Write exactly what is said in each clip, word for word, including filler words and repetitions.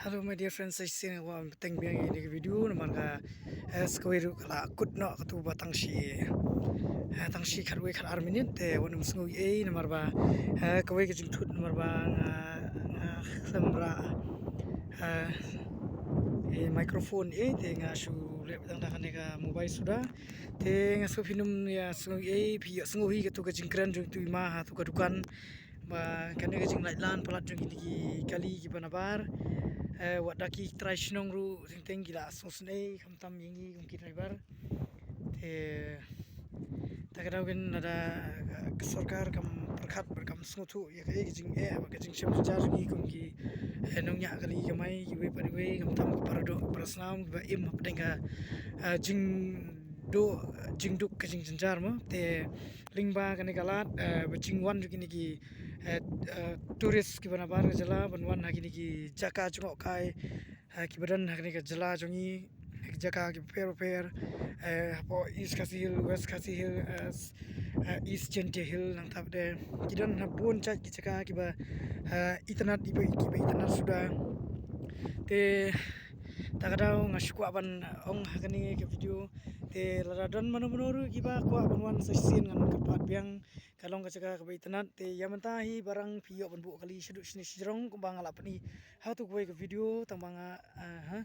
Hello my dear friends, sa shisien nga kwah ban pynteng biang ïa kane ka video namar ka, eh, sa kawei ruh ka la kut noh katu ba tang shi, eh, tang shi khatwei khatar minit te wat nym sngew ei namar ba, eh, kawei ka jingthut namar ba nga, nga khlem rah, eh, eh, microphone ei te nga shu leh tang da kane ka mobile suda. Te nga sngewbha phin nym ïa sngew ei, phi ïoh sngew hi katu ka jingkren jong itu i ma ha tu ka dukan. Ba kane ka jinglait lan palat jong kine ki kali kiba nabar. Eh, wat da ki trai shnong ruh teng teng ki la sngewsynei khamtam ïa ngi kum ki driver. Te ta ka daw kan lada, eh, ka sorkar kam pyrkhat bad kam sngewthuh ïa kaei ka jingeh bad ka jingshem jynjar jong ngi kum ki, eh, nongñiah kali kamai kiwei pat kiwei khamtam ki paradoh parasnam kiba im hapdeng ka, eh, jing duk, jingduk ka jingjynjar mo. Te lyngba kane ka lad, eh, ba jingwan jong kine ki, eh, eh, tourist kiba nabar ka jylla ban wan ha kine ki jaka jngohkai, eh, kiba don ha kane ka jylla jong ngi, ki jaka kiba pher bapher, eh, hapoh East Khasi Hills, West Khasi Hills, eh, s-, eh, East Jaintia Hills, nangta pat de ki don ha bun jait ki jaka kiba, eh, itynnad, kiba, kiba itynnad suda. Te ta ka daw nga shu kwah ban ong ha kane ka video. Te lada don mano mano ruh kiba kwah ban wan sa shisien ngan kyrpad biang, ka long ka jaka kaba itynnad. Te ïa mynta hi barang phi ïoh ban buh kali shaduh shane shajrong kumba nga la pyni ha tu kawei ka video tang ba nga, ah, ha.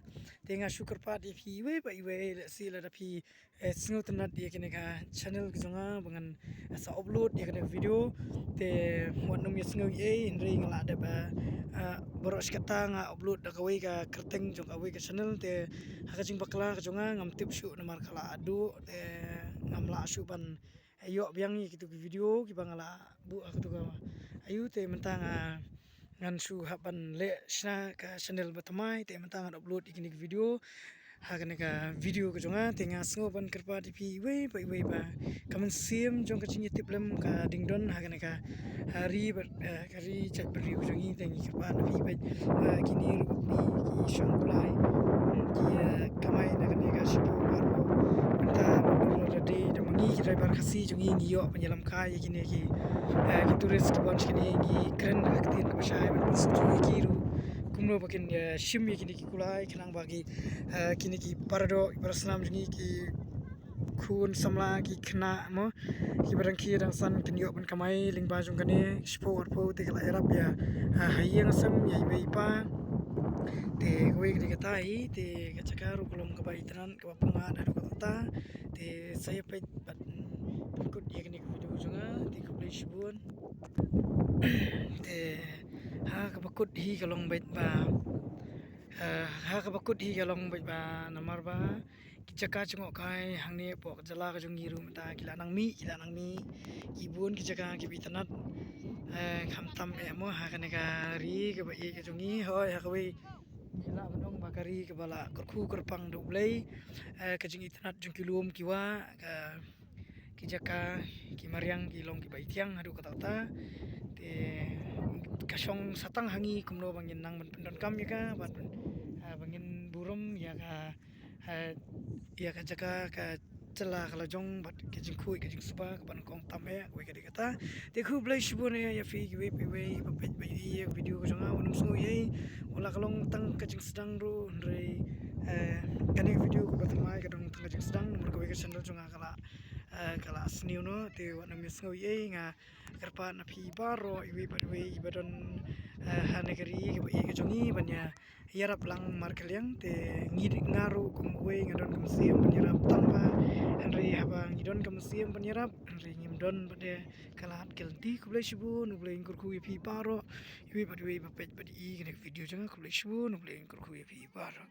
Te nga shu kyrpad ïa phi iwei pa iwei, lehse lada phi, eh, sngewtynnad ïa kane ka channel ka jong nga ba ngan, eh, sa upload ïa kane ka video. Te wat nym ïa sngew ei, hynrei nga la dep, eh, eh, baroh shi katta nga upload da kawei ka kyrteng jong kawei ka channel. Te ha ka jingbakla ka jong nga ngam tip shuh namar ka la duh, te ngam lah shuh ban ïoh biang ïa kitu ki video kiba nga la buh ha katu ka ayu. Te mynta nga ngan shu hap ban leh shna ka channel ba thymmai, te mynta ngan upload ïa kine ki video ha kane ka video ka jong nga. Te nga sngew ban kyrpad ïa phi iwei pa iwei ba ka mynsiem jong ka jingïatiplem ka ding don ha kane ka, ah, ri bad, ah, ka ri jait bad ri ka jong ngi. Te ngi kyrpad na phi bad, ah, kine ruh ki, ki shong kulai, ki, ah, kamai na kane ka shiphew arphew. Mynta da dei da ma ngi ki driver Khasi jong ngi ngi ïoh ban ïalam kai ïa kine ki, eh, ki tourist kiba wan sha kine, ngi kren ha ka ktien kaba shai ban pynsngewthuh ïa ki ruh kumno ba kin, eh, shim ïa kine ki kulai khnang ba ki, eh, kine ki paradoh parasnam jong ngi, ki khun samla, ki khynnah mo, kiba dang khie dang san kin ïoh ban kamai lyngba jong kane shiphew arphew. Te ka la ïarap ïa, eh, ha ïing ha sem, ïa i mei i pa. Te kawei ka dei kata hi, te ka jaka ruh ka long kaba itynnad, kaba pynmah haduh katta katta. Te sa ïa peit bad pynkut ïa kane ka video jong nga. Te khublei shibun. Te ha kaba kut hi ka long beit ba, eh, ha kaba kut hi ka long beit ba namar ba ki jaka jngohkai hangne hapoh ka jylla ka jong ngi ruh mynta ki la nang mih, ki la nang mih. Ki bun ki jaka kiba itynnad, eh, khamtam eh mo ha kane ka ri kaba ïeit ka jong ngi. Hooid, ha kawei ngi lah ban ong ba ka ri kaba la kyrkhu kyrpang da U Blei. Eh, ka jingitynnad jong ki lum ki wah, ka, ki jaka, ki mariang ki long kiba ithiang haduh katta katta. Te ka shong sa tang ha ngi kumno ba ngin nang ban pyndonkam ïa ka, ban, eh, ba ngin burom ïa ka, eh, ïa ka jaka, ka jylla ka la jong bad ka jingkhuid ka jingsuba kaba nyngkong tam eh, kawei ka dei kata. Te khublei shibun eh ïa phi kiwei pa iwei ba peit ba ïohi ïa ka video ka jong nga. Wat nym sngew ei, wat la ka long tang ka jingsdang ruh, hynrei, eh, kane ka video kaba thymmai ka dang tang ka jingsdang namar kawei ka channel jong nga ka la, eh, ka la sniew noh. Te wat nym ïa sngew ei, nga kyrpad na phi baroh iwei pa iwei ba don, eh, ha kane ka ri kaba ïeit ka jong ngi ban ïa ïarap lang markylliang. Te ngi, nga ruh kum uwei nga don ka mynsiem ban ïarap tang ba, hynrei haba ngi don ka mynsiem ban ïarap, hynrei ngim don pat de ka lad ka lynti. Khublei shibun, U Blei un kyrkhu ïa phi baroh iwei pa iwei ba peit bad ïohi kane ka video jong nga. Khublei shibun, U Blei un kyrkhu ïa phi baroh.